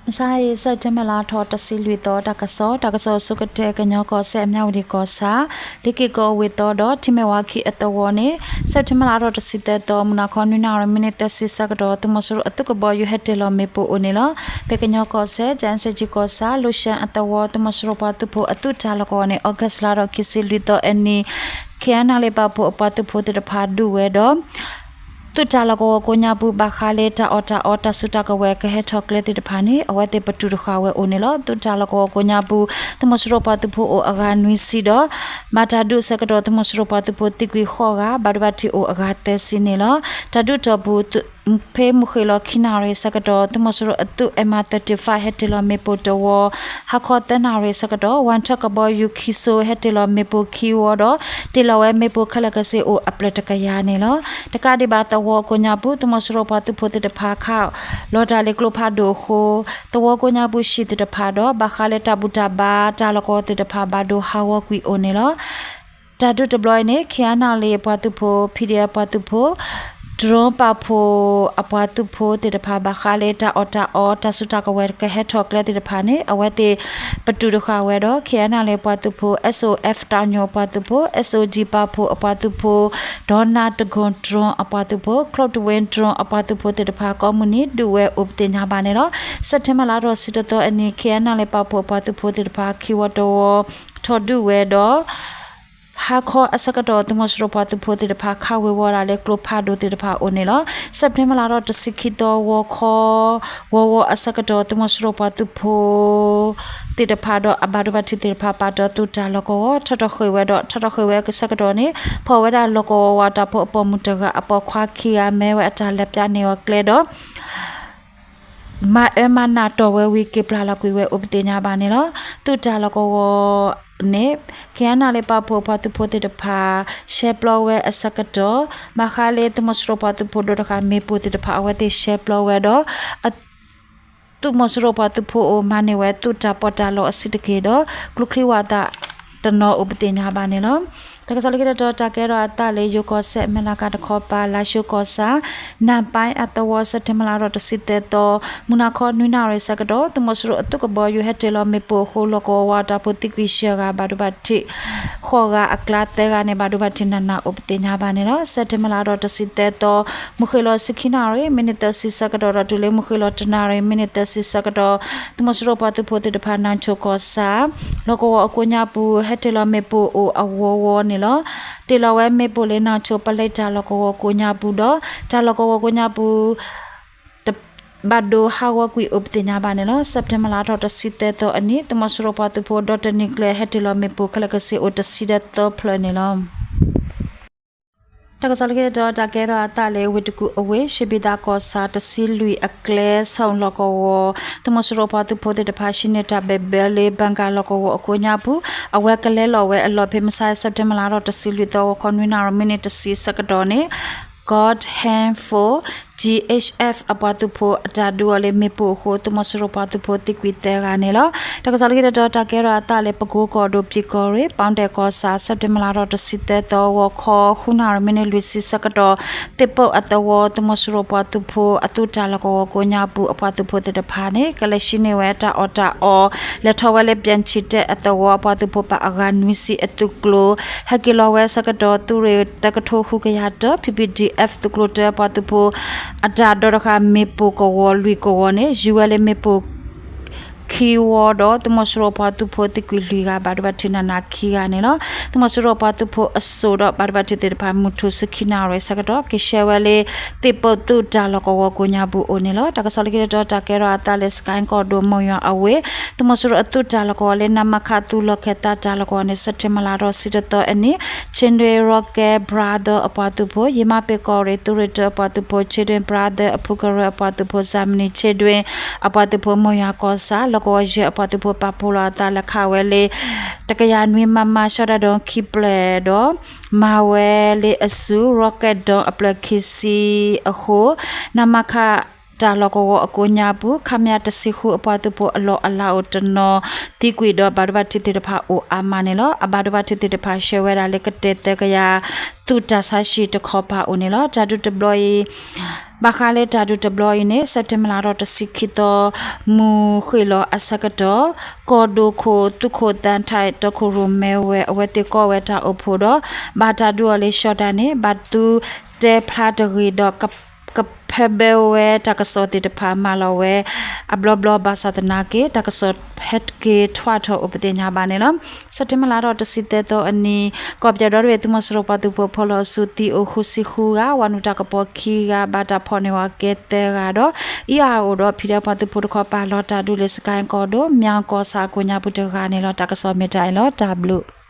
မဆါအံၤ စဲးပထ့ဘၢၣ်လါထီၣ်တဆံလွံၢ်သီ တၢ်ကစီၣ်, တၢ်ကစီၣ်အဆိကတၢၢ် ကညီကီၢ်စဲၣ် အမၠၣ်ဝတံၣ်ကီၢ်ဆၣ်, လ့ၤက့ၤကီၢ်ဝ့ၢ်သီဒီး ထံမဲၣ်ဝါခံအသဝီန့ၣ် စဲးပထ့ဘၢၣ်လါထီၣ်တဆံသၢသီ မုၢ်နၤခီနွံနၣ်ရံၣ် မံးနံးသၢဆံဆၢကတီၢ် သုးမီၤစိရိၤအသုးကဘီယူၤဟဲတ့ၢ်လီၤမ့ၣ်ပိၢ်အိၣ်န့ၣ်လီၤ. ဖဲကညီကီၢ်စဲၣ် ကၠဲးစ့ၣ်ကီၢ်ဆၣ် လိၣ်ရှဲအသဝီ သုးမီၤစိရိၤပှၤသုးဖိအသုးတၢ်လီၢ်ကဝီၤန့ၣ် August လါထီၣ်ခံဆံလွံၢ်သီအနံၤ ခ့ၣ်အဲၣ်နၣ်လ့ၣ်ပာ်ဖှိၣ်အပှၤသုးဖိသ့ၣ်တဖၣ်ဒုးဝဲဒီး သုးတၢ်လီၢ်ကဝီၤကိးညါပူၤ ဘၣ်ဃးလၢတၢ်အီၣ်တၢ်အီ တၢ်စုတၢ်ကဝဲၤကဟဲထီၣ်ကျဲသ့ၣ်တဖၣ်န့ၣ် အဝဲသ့ၣ်ပတုာ်တဃာ်ဝဲအိၣ်န့ၣ်လီၤ. သုးတၢ်လီၢ်ကဝီၤကိးညါပူၤ သုးမီၤစိရိၤပှၤသုးဖိအိၣ်အဂၤနွံဆံဒီး ဘၣ်တၢ်ဒုးအဆၢကတီၢ် သုးမီၤစိရိၤပှၤသုးဖိသံကွံာ်ဃိးဂၤ ဘၣ်ဒိဘၣ်ထံးအိၣ်အဂၤသၢဆံန့ၣ်လီၤ. တၢ်ဒုးတီၢ်ပူၤ ဖဲမုၢ်ဃ့ၢ်လီၤခံနၣ်ရံၣ်ဆၢကတီၢ် သုးမီၤစိရိၤအသုး M I thirty-five ဟဲတ့ၢ်လီၤမ့ၣ်ပိၢ်တဝီ, ဟါခီသၢနၣ်ရံၣ်ဆၢကတီၢ် ဝၣ်ထၢၣ်ကဘီယူၤ ခံစိ ဟဲတ့ၢ်လီၤမ့ၣ်ပိၢ်ခံဝီဒီး တ့ၢ်လီၤဝဲမ့ၣ်ပိၢ်ခဲလၢာ်ကစ့အိၣ်အဖျၢၣ်တကယၤန့ၣ်လီၤ. တကးဒံးဘၣ်သဝီကိးညါပူၤ သုးမီၤစိရိၤပှၤသုးဖိသ့ၣ်တဖၣ်ခးလီၤတၢ်လၢကျိဖးဒိၣ်အဃိ သဝီကိးညါပူၤ ဟံၣ်သ့ၣ်တဖၣ်ဒီး ဘၣ်ဃးလၢတၢ်ဘူၣ်တၢ်ဘါတၢ်လီၢ်ကဝီၤသ့ၣ်တဖၣ် ဘၣ်ဒိဟးဂီၤကွံာ်အိၣ်န့ၣ်လီၤ. တၢ်ဒုးတဘျီအံၤန့ၣ် ခ့ၣ်အဲၣ်နၣ်လ့ၣ်ပှၤသုးဖိ, P D F ပှၤသုးဖိ, drone ပာ်ဖှိၣ်အပှၤသုးဖိသ့ၣ်တဖၣ် ဘၣ်ဃးလၢတၢ်အီၣ်တၢ်အီ တၢ်စုတၢ်ကဝဲၤကဟဲထီၣ်ကျဲသ့ၣ်တဖၣ်န့ၣ် အဝဲသ့ၣ်ပတုာ်တဃာ်ဝဲဒီး ခ့ၣ်အဲၣ်နၣ်လ့ၣ်ပှၤသုးဖိ S O F တၢ်ညိၣ်ပှၤသုးဖိ, S O G ပာ်ဖှိၣ်အပှၤသုးဖိ, ဒီးနၢ်တကီၢ် drone အပှၤသုးဖိ, ကျိးတဝ့ drone အပှၤသုးဖိသ့ၣ်တဖၣ် ကိးမုၢ်နံၤဒုးဝဲအိၣ်ပသ့ၣ်ညါဘၣ်န့ၣ်လီၤ. စဲးပထ့ဘၢၣ်လါထီၣ်တဆံတသီအနံၤ ခ့ၣ်အဲၣ်နၣ်လ့ၣ်ပာ်ဖှိၣ်အပှၤသုးဖိသ့ၣ်တဖၣ် ခံဝီတဝီ ထီၣ်ဒုးဝဲဒီး ဟါခီအဆၢကတီၢ် သုးမီၤစိရိၤပှၤသုးဖိသ့ၣ်တဖၣ် ခးဝ့ၤဝီဒၣ်လၢကျိဖးဒိၣ်သ့ၣ်တဖၣ်အိၣ်န့ၣ်လီၤ. စဲးပထ့ဘၢၣ်လါထီၣ်တဆံခံသီ ဂီၤခီ ဂီၤဂီၤအဆၢကတီၢ် သုးမီၤစိရိၤပှၤသုးဖိသ့ၣ်တဖၣ်ဒီးအဘၣ်ဒိဘၣ်ထံးသ့ၣ်တဖၣ် ပာ်တ့ၢ်သုးတၢ်လီၢ်ကဝီၤ ထီၣ်ထီၣ်ဃ့ၢ်ဝဲဒီး ထီၣ်ထီၣ်ဃ့ၢ်ဝဲအဆၢကတီၢ်န့ၣ် ဖီၣ်ဝဲဒၣ်လီၢ်ကဝီၤဝးတၢ်ဖိအပိာ်မုၣ်တဂၤ အပိာ်ခွါခံဂၤ မ့ၢ်ဝဲအတၢ်လဲၤပျးန့ၢ်အီၤကျဲဒီး မၤအၢမၤနးတီၢ်ဝဲဝံၤ က့ၤပျၢ်လီၤကွံာ်ဝဲအိၣ်ပသ့ၣ်ညါဘၣ်န့ၣ်လီၤ. သုးတၢ်လီၢ်ကဝီၤန့ၣ် ခ့ၣ်အဲၣ်နၣ်လ့ၣ်ပာ်ဖှိၣ်ပှၤသုးဖိသ့ၣ်တဖၣ် ရှဲပျီဝဲအဆၢကတီၢ် ဘၣ်ဃးလၢသုးမီၤစိရိၤပှၤသုးဖိဒိၣ်တဃာ် မ့ၣ်ပိၢ်သ့ၣ်တဖၣ် အဝဲသ့ၣ်ရှဲပျီဝဲဒီး သုးမီၤစိရိၤပှၤသုးဖိအိၣ် မၤန့ၢ်ဝဲသုးတၢ်ပီးတၢ်လီအဆံးတက့ၢ်ဒီး ကျိချံဝးသးတနီၤအိၣ်ပသ့ၣ်ညါဘၣ်န့ၣ်လီၤ. တၢ်ကစီၣ်လၢခံတတီၤ တၢ်ကဲထီၣ်အသးလၢယိၤကီၢ်စဲၣ် အမဲရကၤတခီပၤ လါၡိကီၢ်ဆၣ် နၢ်ပၢၢ်အသဝီ စဲးပထ့ဘၢၣ်လါထီၣ်တဆံသၢသီ မုၢ်နၤခီနွံနၣ်ရံၣ်ဆၢကတီၢ် သုးမီၤစိရိၤအသုးကဘီယူၤဟဲတ့ၢ်လီၤမ့ၣ်ပိၢ်အဃိ လီၢ်ကဝီၤဝးတၢ်ဖိသံကွံာ်ယဲၢ်ဂၤ ဘၣ်ဒိဘၣ်ထံးဃိးဂၤ အကျါသၢဂၤန့ၣ် ဘၣ်ဒိဘၣ်ထံးနးနးအိၣ်ပသ့ၣ်ညါဘၣ်န့ၣ်လီၤ. စဲးပထ့ဘၢၣ်လါထီၣ်တဆံသၢသီ မုၢ်ဃ့ၢ်လီၤဆံခံနၣ်ရံၣ် မံးနံးသၢဆံဆၢကတီၢ်ဒီးတုၤလၢမုၢ်ဃ့ၢ်လီၤတနၣ်ရံၣ် မံးနံးသၢဆံဆၢကတီၢ် သုးမီၤစိရိၤပှၤသုးဖိသ့ၣ်တဖၣ် နၢ်ဆိၣ်ကီၢ်ဆၣ် လီၢ်ကဝီၤအကိးညါပူၤ ဟဲတ့ၢ်လီၤမ့ၣ်ပိၢ်အိၣ်အဂီၤဂီၤန့ၣ်လီၤ. တ့ၢ်လီၤဝဲမ့ၣ်ပိၢ်လၢနၢ်ဆိၣ်ပလဲတၢ်လီၢ်ကဝီၤကိးညါပူၤဒီး တၢ်လီၢ်ကဝီၤကိးညါပူၤ ဘၣ်ဒိဟးဂီၤကွံာ်အိၣ်ပသ့ၣ်ညါဘၣ်န့ၣ်လီၤ. စဲးပထ့ဘၢၣ်လါထီၣ်တဆံသၢသီအနံၤ သုးမီၤစိရိၤပှၤသုးဖိဒီတနံၤကျဲ ဟဲတ့ၢ်လီၤမ့ၣ်ပိၢ်ခဲလၢာ်ကစ့အိၣ်တဆံဒီးသၢဖျၢၣ်န့ၣ်လီၤ. တၢ်ကစီၣ်လၢခံတတီၤ တၢ်ကဲထီၣ်အသးလၢဝ့ၢ်တကူၣ်အဝ့ၢ် ရှ့ဘံသးကီၢ်ဆၣ် တဆံလွံၢ်အကျဲ ဆၣ်လီၢ်ကဝီၤ သုးမီၤစိရိၤပှၤသုးဖိသ့ၣ်တဖၣ် ဟံးန့ၢ်တၢ်ဘဲၣ်ဘၢလၢ ဘၣ်ကၣ်လီၢ်ကဝီၤအကိးညါပူၤ အဝဲကလဲလီၤဝဲအလီၢ်ဖဲမုၢ်ဆါ စဲးပထ့ဘၢၣ်လါထီၣ်တဆံလွံၢ်သီ ဂီၤခီနွံနၣ်ရံၣ် မံးနံးတဆံဆၢကတီၢ်န့ၣ် God Hand Force G H F အပှၤသုးဖိအတၢ်ဒုးအီၤလၢမ့ၣ်ပိၢ်အဃိ သုးမီၤစိရိၤပှၤသုးဖိသံကွံာ်သၢဂၤန့ၣ်လီၤ. တၢ်ကစီၣ်လၢခံတတီၤ တၢ်ကဲထီၣ်အသးလၢပကိကီၢ်ဒိၣ် ပၠံၣ်ကီၢ်ရ့ၣ် ပီၣ်ဒဲၣ်ကီၢ်ဆၣ် စဲးပထ့ဘၢၣ်လါထီၣ်တဆံသၢသီ ဂီၤခီဃုနၣ်ရံၣ် မံးနံးလွံၢ်ဆံဆၢကတီၢ် သ့ၣ်ပိၣ်အသဝီ သုးမီၤစိရိၤပှၤသုးဖိအသုးတၢ်လီၢ်ကဝီၤကိးညါပူၤ အပှၤသုးဖိသ့ၣ်တဖၣ်န့ၣ် ကလဲၤဟံးန့ၢ်ဝဲတၢ်အီၣ်တၢ်အီ လဲၤထီၣ်ဝဲလၢ ပျံၤဆံတဲၣ်အသဝီ အပှၤသုးဖိပာ်အဂၤနွံဆံအသုးကျိၤ ဟဲက့ၤလီၤဝဲဆၢကတီၢ် သုးရ့ၣ်သၢကထိဃုကယၤတၢ P P D F သုးကျိၤတၢအပှၤသုးဖိ အတၢ်ဒီတဃာ်မ့ၣ်ပိၢ်ကဝီၤလွံၢ်ကဝီၤန့ၣ် ယူၤဝဲလၢမ့ၣ်ပိၢ် ခံဝီဒီး သုးမီၤစိရိၤပှၤသုးဖိသံကွံာ်လွံၢ်ဂၤ ဘၣ်ဒိဘၣ်ထံးနးနးခံဂၤန့ၣ်လီၤ. သုးမီၤစိရိၤပှၤသုးဖိအစိၣ်ဒီးဘၣ်ဒိဘၣ်ထံးသ့ၣ်တဖၣ် မုၢ်ထူၣ်ဆူခံနၣ်ရံၣ်ဆၢကတီၢ် က့ၤဆှၢဝဲလၢ သ့ၣ်ပိၣ်သုးတၢ်လီၢ်ကဝီၤကိးညါပူၤအိၣ်န့ၣ်လီၤ. တၢ်ကစီၣ်လၢခံတတီၤ တၢ်ကဲထီၣ်အသးလၢ စကဲၣ်ကီၢ်ဒိၣ် မိၢ်ယွၤအဝ့ၢ် သုးမီၤစိရိၤအသုးတၢ်လီၢ်ကဝီၤလၢ နမခ သုးလီၢ်ခၢၣ်သးတၢ်လီၢ်ကဝီၤန့ၣ် စဲးပထ့ဘၢၣ်လါထီၣ်တဆံတသီအနံၤ Children Rocket Brother အပှၤသုးဖိ ယမၤပ့ၤကီၢ်ရ့ၣ် သုးရ့ၣ်တၢအပှၤသုးဖိ Children Brother အဖုကရၢအပှၤသုးဖိ Zamani Children အပှၤသုးဖိ မိၢ်ယွၤကီၢ်ဆၣ် လီၢ်ကဝီၤယဲၢ်အပှၤသုးဖိ ပာ်ဖှိၣ်လီၤအသးလဲၤခးဝဲလၢ တကယၤနွံ မမ ရှီဒၣ်ဒိၣ်ခံဖျၢၣ်ဒီး မၤဝဲလၢအစု rocket ဒိၣ်အဖျၢၣ်ခံဆံအဃိ နမခ တၢ်လီၢ်ကဝီၤအကိးညါပူၤ ခမရ တဆံဃုအပှၤသုးဖိအလီၢ်အလၤအိၣ်တနီၤသံကွံာ်ဒီး ဘၣ်ဒိဘၣ်ထံးသ့ၣ်တဖၣ်အိၣ်အါမးန့ၣ်လီၤ. အဘၣ်ဒိဘၣ်ထံးသ့ၣ်တဖၣ် ဆှၢဝဲဒၣ်လၢကတဲာ်သၢကယၤ သုးတၢ်ဆါဟံၣ်တခီပၤအိၣ်န့ၣ်လီၤ. တၢ်ဒုးတဘျီအံၤ ဘၣ်ဃးလၢတၢ်ဒုးတဘျီအံၤန့ၣ် စဲးပထ့ဘၢၣ်လါထီၣ်တဆံခံသီ မုၢ်ဃ့ၢ်လီၤအဆၢကတီၢ် ကီၢ်ဒိၣ်ခိၣ်သုးခိၣ်သန်းထိုက် တီခိၣ်ရိၣ်မဲဝဲ အဝဲသ့ၣ်ကိးဝဲတၢ်အိၣ်ဖှိၣ်ဒီး ဘၣ်တၢ်ဒုးအီၤလၢ ရှော့တိုက် န့ၣ် ဘၣ်သုးတဲဖျါတဂ့ၤဒီး ကဖၢဘၢဝဲတၢ်ကစီၣ်သ့ၣ်တဖၣ်မၤလီၤဝဲအဘျီဘျီ ဘၣ်ဆၣ်သနာ်က့ တၢ်ကစီၣ်ဟဲက့ၤထွဲထီၣ်အိၣ်ပသ့ၣ်ညါဘၣ်န့ၣ်လီၤ. စဲးပထ့ဘၢၣ်လါထီၣ်တဆံသၢသီအနံၤ ကီၢ်ပယီၤဒီတဘ့ၣ်သုးမီၤစိရိၤပှၤသုးဖိဖီၣ်လီၤအစုသံအိၣ်ဃုဆံဃုဂၤ ဝၤနုာ်တၢ်ကပီၤခံဂၤ ဘၣ်တၢ်ဖီၣ်န့ၢ်ဝဲကဲသၢဂၤဒီး အံၤအအိၣ်ဒီး ဖံးဒဲးပှၤသုးဖိတခီပၤ လီၤတၢ်ဒုးလၢ စကဲၣ်ကီၢ်ဒိၣ် မၠၣ်ကီၢ်ဆၣ်အကိးညါပူၤတဂၤန့ၣ်လီၤ. တၢ်ကစီၣ်မ့ၢ်တၢ်အံၤလီၤ. တၢ်ဘျုး